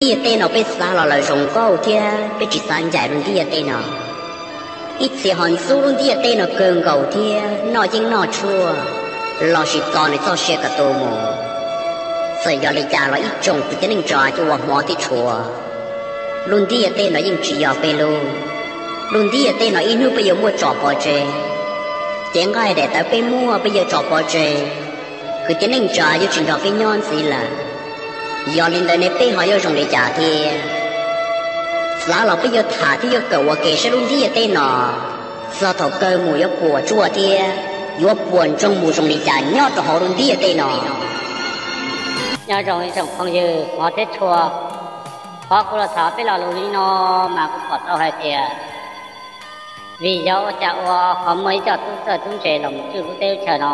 Ntiaj teb no peb xav los lawm zoo nkauj thiab peb tsis xav ncaim lub ntiaj teb no. Ib txhia ho ntxub lub ntiaj teb no kawg nkaus thiab noj yeeb noj tshuaj, lossis txo nws txoj sia kom tu mus. Txawm yog li cas los ib tsoom kwv tij neej tsa cov uas hmov thiab tshua, lub ntiaj teb no yeej tsis yog peb lub. Lub ntiaj teb no ib hnub peb yuav muab tso pov tseg. Cev nqaij daim tawv peb muaj peb yuav tso pov tseg, kwv tij neej tsa yuav tsis nrog peb nyob ntxiv lawm. Yog li ntawd ne peb ho yuav zoo li cas thiab? Xav los peb yuav tham thiab yuav kawm ua ke saib lub ntiaj teb no txog thaum kawg mus yuav puas tsuaj thiab yuav puas ntsoog mus zoo li cas nyob rau hauv lub ntiaj teb no. Nyob zoo ib tsoom phooj ywg hmov thiab tshua, qhov kuv los tham peb lo lus li no mas kuv pom tau hais tias vim yog ua cas ua qhov muaj ib co tub txawj tub ntse los mus tswj lub teb lub chaw no.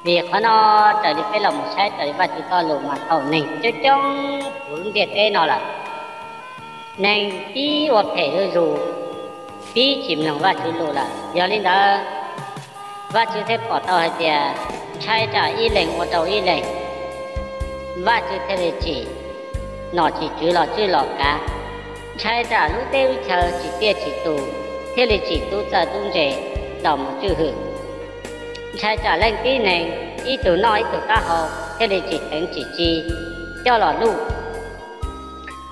Vim qhov no raws li peb los mus saib raws li Vajtswv txoj lus mas thaum neeg coob coob puv lub ntiaj teb no lawm, neeg pib ua phem zuj zus, pib tsis mloog Vajtswv lus lawm. Yog li ntawd, Vajtswv thiaj pom tau hais tias ntshai tsam ib leeg ua rau ib leeg, Vajtswv thiaj li tsim nom tsim tswv los tswj los kav. Ntshai tsam lub teb lub chaw tsis tiaj tsis tus, thiaj li tsim tub txawj tub ntse los mus tswj hwm. Ntshai tsam leej tib neeg ib tug noj ib tug taub hau thiaj li tsim teev tsim tsi coj los luj.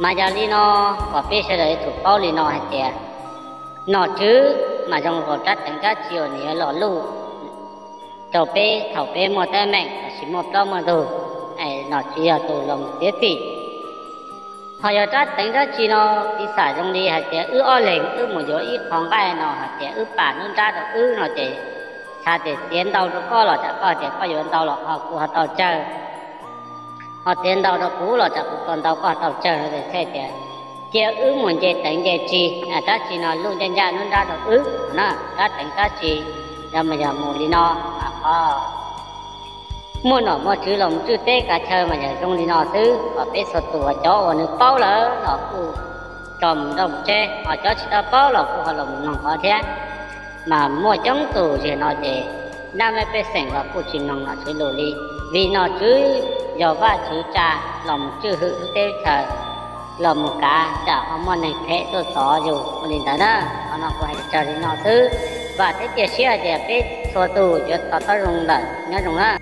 Mas yog li no, kom peb sawv daws yuav tsum paub li no hais tias nom tswv mas zoo nkaus rab teev rab tsi uas nws yuav los luj rau peb thaum peb muaj teeb meem lossis muaj plaub muaj ntug, nom tswv yog tus los txiav txim. Ho yog rab teev rab tsi no, piv xam zoo li hais tias wb ob leeg wb mus yuav ib qho nqaij no hais tias wb pam nruab nrab rau wb no ces, xav tias txiav ntau rau koj los tsam koj tias koj yuav ntau los ho kuv ho tau tsawg, ho txiav ntau rau kuv los tsam kuv tau ntau koj tau tsawg no ces thiaj tias cia wb mus nce teev nce tsi, rab tsi no luj ncaj ncaj nruab nrab rau wb na, rab teev rab tsi. Yog mas yog mus li no, qhov muaj nom muaj tswv los mus tswj teb kav chaw mas yog zoo li no xwb. Kom peb txhua tus cov uas nws paub lawm los kuj tso mus nrauj mus tseb, ho cov tsis tau paub los kuj ho los mus mloog qhov thiab. Mas muaj coob tus zig no ces naj meb pej xeem los kuj tsis mloog nom tswv lus li, vim nom tswv yog Vajtswv tsa los mus tswj hwm lub teb chaw, los mus kav tsam ho muaj neeg phem tuaj txov yus ua li ntawd na. Qhov no kuv hais tsawg li no xwb, vam thiab cia siab hais tias peb txhua tus yuav to taub zoo lawm, nyob zoo na.